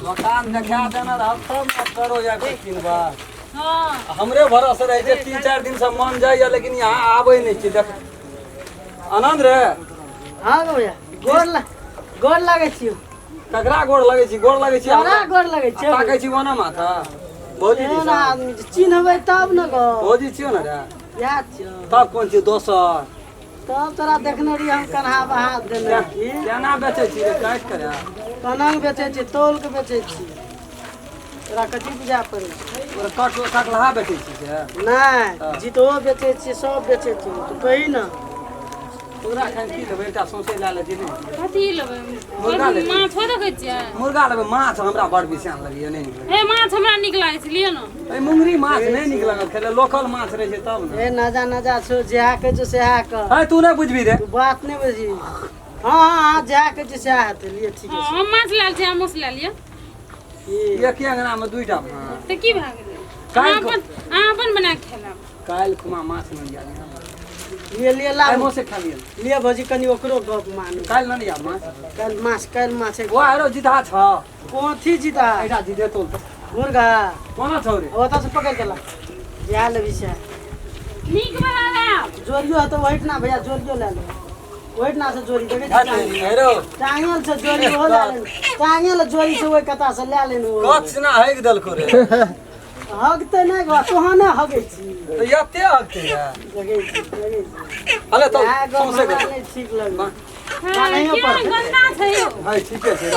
मकान देखा देना रहत तब ने करो या के किनबा। हाँ। हमरे भरोसे रहै छै, 3-4 दिन से मन जाइया लेकिन यहाँ आबै नहि छै। देख आनंद रे। हाँ गो भैया, गोर लागै छियौ। ककरा गोर लगै छी? गोर लगै छी तोरा हमरा? गोर लगै छियौ। ताकै छी ओना माथा भौजी एहन दिसा। आदमी छै, चिन्हबै तब ने गो। भौजी छियौ ने रे? याद छियौ। तब कोन छियौ दोसर? तब तोरा देखने रहियै हम कन्हा बहा देने की। केना बेचै छी रे काटि कऽ रे? कोना के बेचै छी, तौल के बेचै छी। तोरा कथी बुझा पड़ै छै? ओकरा कटलहा बेचै छी से? नहि, हँ। जीतहो बेचै छी, सब बेचै छी। तू कही ने। तोरा एखन की लेबै? एकटा सौंसे लए लेती नहि? कथी लेबै? मुर्गा लेबै। माछो देखै छियै? मुर्गा लेबै। माछ हमरा बड़ बिछान लगैया, नहि नीक लगैया। हे, माछ हमरा नीक लागै छै, लिअ ने। एहि मुंगरी माछ नहि नीक लगल खेले, लोकल माछ रहै छै तब ने। ए नजा नजा छौ, जएह कहै छौ सएह कर। है तू नहि बुझबी रे। तू बात नहि बुझी। हाँ हाँ हाँ, जएह कहै छौ सएह हेतै, लिअ ठीक हाँ छै। हम माछ लए छियै, अहाँ माछ लए लिअ। की? एके अंगना मे दुईटा भाँड़। तऽ की भए गेलै? काल्हि अहाँ अपन, अहाँ अपन बना कऽ खेलब। काल्हि खुमा माछ नहि लिया। लिए लिए लाबू। आइ मौसे खा लिअ। लिए भौजी, कनि ओकरो गप मानू। काल्हि नहि लिया माछ। काल्हि माछ, काल्हि माछ। ओ आरो जिधा छ। कोथी जीता? एकटा जिधे तोल तऽ। मुर्गा कोना छौ रे? ओतऽ से पकड़ि के ला, जएह लेबही सएह। नीक बना लायब। जोड़ियो हेतौ ओहिठिना भैया, जोड़ियो लए ले। ओहिठिना से जोड़ी देखै छी। हेरो टांगल छै जोड़ी, ओहो लए लेन। टांगल जोड़ी छै, ओहि कता से लए लेन। ओ कत सिना हेग देलको रे? हगते नहि गो, तोहं नहि हगै छी। तऽ एते हगते है? देखै छी, देखै छी। अरे तऽ इएह गप सौंसे हमरा के नहि ठीक लगै। हाँ, नहियो केहन पड़तै। गन्दा छै यौ। है ठीके छै,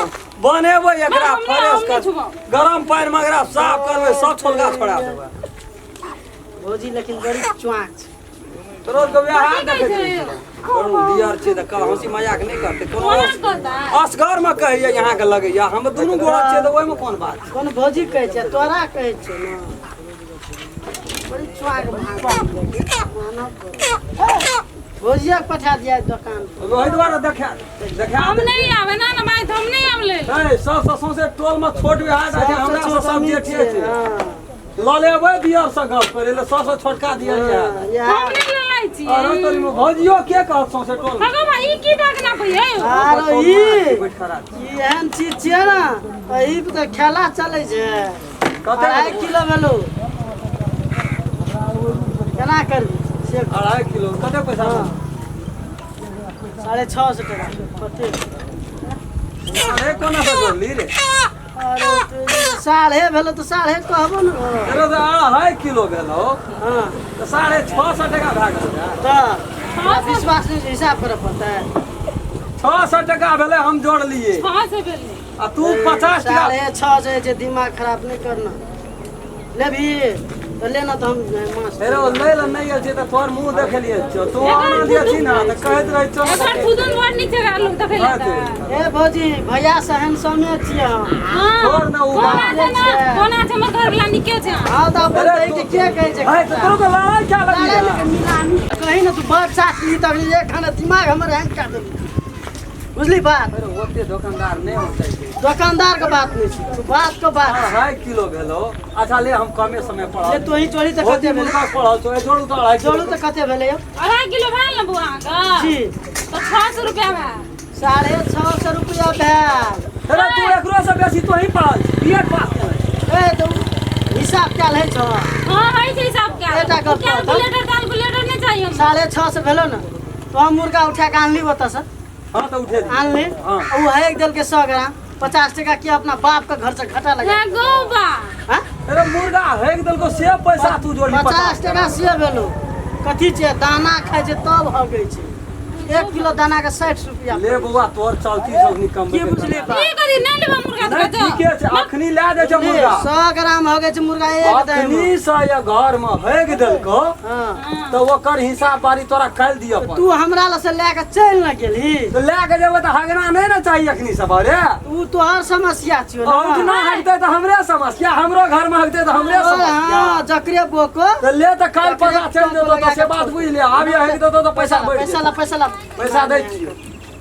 बनेबै एकरा हम नहि- फ्रेश हम नहि कर छुबौ। गरम पानि मे एकरा साफ करबै, सब छोलका छोड़ा देबै। भौजी लेकिन बड़ी चुआक छै। तोरो के विवाह कथी देखै कहै छै छी यौ? करू दियर छै तऽ कल हंसी मजाक नहि करतै कोनो। कोना करतै? असगर मे कहैया यहाँ के लगैया, हम दुनू गोरा छियै तऽ ओहिमे कोन बात छै? कोन भौजी कहै छै, तोरा कहै छै ने। बड़ी चुआक भाषा मानव। भौजिया के पठा दिया दोकान पर। ओहि दुआरे देखा देखा। हम नहीं आवे ना ना भाई, हम नहीं आवे ले। है सब से सौंसे टोल मे छोट विवाह छै, हमरा से सब जेठे छै। हाँ, लऽ लेबै दियर से गप करै ले, सबसे छोटका दियर छै। हाँ, इएह। हम नहीं लड़ाई छी। अरे तोरी मे भौजियो के कहत सौंसे टोल मे? हगो भाई, ई की देखना पई है? आरो ई बैठ खड़ा छै। ई एहन चीज छियै ने, एहि पर तऽ खेला चलै छै। कते? 2.5 किलो भेलो, केना करबी से? 2.5 किलो कते पैसा? हाँ। 650 टाका। कते? अरे कोना से जोड़ली रे? अरे तो साढ़े भेलो तऽ साढ़े कहबो ने। तेरो तऽ 2.5 किलो भेलो। हाँ। तऽ 650 टाका भए गेल। तऽ विश्वास नहि छै, हिसाब करऽ पड़तै। 600 टाका भेलै, हम जोड़लियै। 600 भेलै। आ तू 50 टाका। 650 छै, दिमाग खराब नहि करना। लेबही तऽ ले ना, तऽ हम माछ हेरो लै लए नहि आयल छै तऽ तोहर मुँह देखेलियै छौ। तू आना दिया छी ने तऽ कहैत रहै चल। एकर फुदन बड़ नीक छै, लोग देखै ले तऽ। ए भौजी, भैया से हैंडसमे छियै हम। हाँ। छोड़ ने उ कोना बात। छै ना, कोना छै हमर घर वाला नीके छै। हाँ तऽ अपन अरे कहै के के कहै छै? है तऽ तोरो के लड़ाइ क्या लड़ाइ लगैया? लेकिन मिलानी कही ने, तू बड़ साथ ली तब एक खाना दिमाग हमर हैंग कर देलू, बुझली बात? अरे ओते दोकानदार नहि होतै छै। दोकानदार के बात नहि छै, तू बात के बात। 2.5 किलो भेलो। अच्छा ले, हम कमे समय ले पढ़ल। तोही जोड़ी तऽ भौजी कते भेलै? मुर्गा पढ़ल छौ, जोड़ू तऽ 2.5 जोड़ू किलो। तऽ कते भेलै यौ? 2.5 किलो भेल ने बौआ अहाँके? जी। तऽ 600 रुपया भेल। 650 रुपया भेल। अरे तू एकरो से बेसी तोही पढ़ल छी, बी एड पास केने छी। ए तऽ उ हिसाब कयल होइ छौ? हाँ, होइ छै हिसाब कयल। एकटा गप कहब। कैलकुलेटर कैलकुलेटर नहि चाहिए हमरा। 650 भेलो ने, तो हम मुर्गा उठा के आनली ओतऽ से। हाँ तऽ उठे दी। आनली। हाँ। ओ हेक देलकै 100 ग्राम, 50 टका के अपना बाप के घर से घटा लगा। हे गौबा। हाँ? अरे मुर्गा हेक देलको से पैसा तू जोड़ी। 50 टका से भेलो। कथी छै, दाना खाइ छै तब हगै छै। 1 किलो दाना के 60 रुपया। ले बौआ, तोहर चलती छौ अखनी कमबै की के बुझली तोरा। बात? की करी, नहि लेबै मुर्गा तऽ नहि बचाउ। ठीके छै, अखनी लए जाइ छै मुर्गा। 100 ग्राम हगै छै मुर्गा एक दाम। अखनी से या घर मे हेक देलको हाँ। तऽ ओकर हिसाब बारी तोरा काल्हि दिअ पड़त। तू हमरा लग से लए के चलि न गेलही। तऽ लए के जेबै तऽ हगना नहि ने चाही अखनी सब। अरे उ तोहर समस्या छियौ ने। औठना हगतै तऽ हमरे समस्या, हमरो घर मे हगतै तऽ हमरे समस्या। हाँ, जकरे बोको। तऽ ले तऽ काल्हि पता चलि जेतौ तऽ से बात बुझि ले। आब हगि देतौ तऽ पैसा बढ़ि पैसा जेतौ। ला, पैसा ला। पैसा दै छियौ।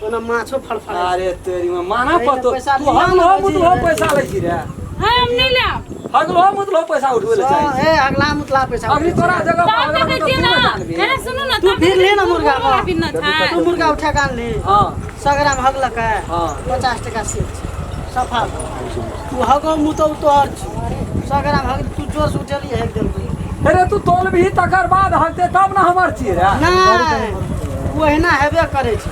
ओना माछो फड़फड़ा। अरे तेरी में माना नहीं तऽ पड़तौ। पैसा तू लिअ ने हगलो भौजी। मुतलो पैसा लै छी रे? हे, हम नहि लेब। हगलो मुतलो पैसा उठबै ले चाही छी। ए अगला मुतला पैसा। अखनी तोरा जगह पर तब हगला देखै मुतला छियै तू ने नहि जानबी। हे सुनू ने, तू तब फिर ले ने देखै छियै, मुर्गा मुर्गा बिनना तू छै। मुर्गा उठा के आनली? हाँ। 100 ग्राम हगलक है? हाँ। 50 टका से छै। सफा तू हगो मुँह तो तोहर छी 100 ग्राम हग, तू जोर से उठेली, हेक देलको। अरे, तू तोल भी तकर बाद हकते तब ना हमर छियै रे। नहि, ओ एहिना हेबे करै छै।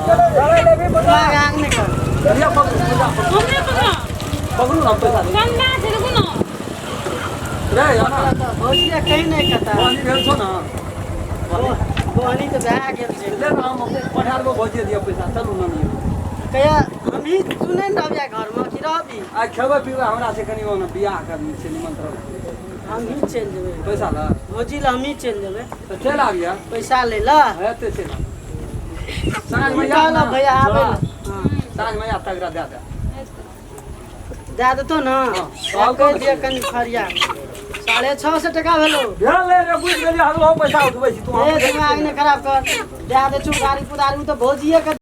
अरे, लेबी बता। दिमाग आग नहि कर। भैया, पकड़ू, पैसा पकड़ू। हमरे पकड़ा। पकड़ू ना, पैसा दे। गंदा छै, देखू ना। रे आना। भौजी कहीं नहि कता। पानी भेल छौ ना? बोहनी तऽ भए गेल छै। ले ना, हम पठा देबो, भौजी दिअ पैसा, चलू ना। कहिया हमही तू नहि ने रहबिया घरमे कि रहबी? आइ खेबै पीबै हमरा से कनि ओना बियाह करनी छै, निमंत्रण। हमही चलि जेबै। पैसा ल। भौजी लए हमही चलि जेबै। तऽ चलि आबिया। पैसा लै लए। हेतै, चलि आब साँझमे। की कहलक भैया आबै लए? हँ। साँझमे आ, तगड़ा दए दे। दए देतौ ने? हँ। कहि दिअ कनि फरिया, 650 टका भेलो। भेल रे रे, बुझि गेलियै, हमरो पैसा उठबै छी तू। ए, दिमाग नहि खराब कर, दए दै छौ गाड़ी कुदारी, ओ तऽ भौजिए के।